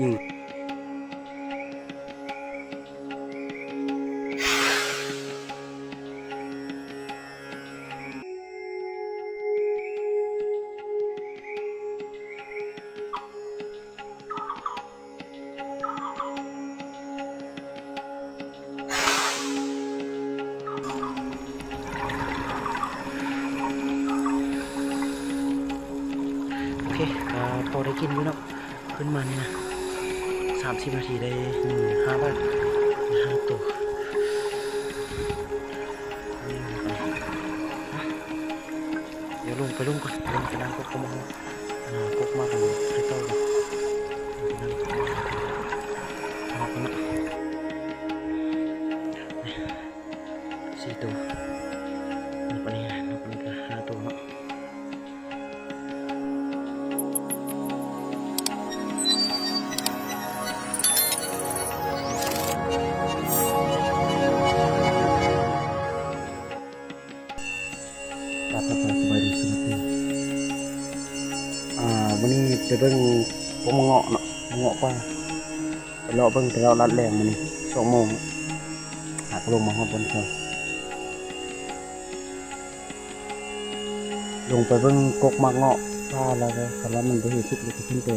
ຍິງ. ໂອເຄ ກໍພໍໄດ້ກິນຢູ່ເນາະ ຂຶ້ນມານີ້ນະ ສາມສິບນາທີໄດ້ໜຶ່ງ ຫ້າບາດ ຫ້າໂຕ. ດຽວລົງໄປລຸ່ມກ່ອນ ລົງໄປນັ່ງກົກໝາກ ກົກໝາກໃຫ້ເຕົ່າກ່ອນ ສີ່ໂຕ ນັບອັນນີ້ ນັບອັນນີ້ກໍຫ້າໂຕເນາະ. ກາບທັກທາຍສະບາຍດີ ສະຫວັດດີ ອ່າ ມື້ນີ້ໄປເບິ່ງກົກໝາກເງາະເນາະ ໝາກເງາະປ່າ ໄປເລາະເບິ່ງ ໄປເລາະລາດແລ້ງມື້ນີ້ ສອງໂມງ ຫາກໍລົງມາຮອດບ່ອນເຊົາ ລົງໄປເບິ່ງກົກໝາກເງາະປ່າ ແລ້ວກໍຄັນວ່າມັນບໍ່ເຫັນສຸກ ແລ້ວກໍຂຶ້ນໄປ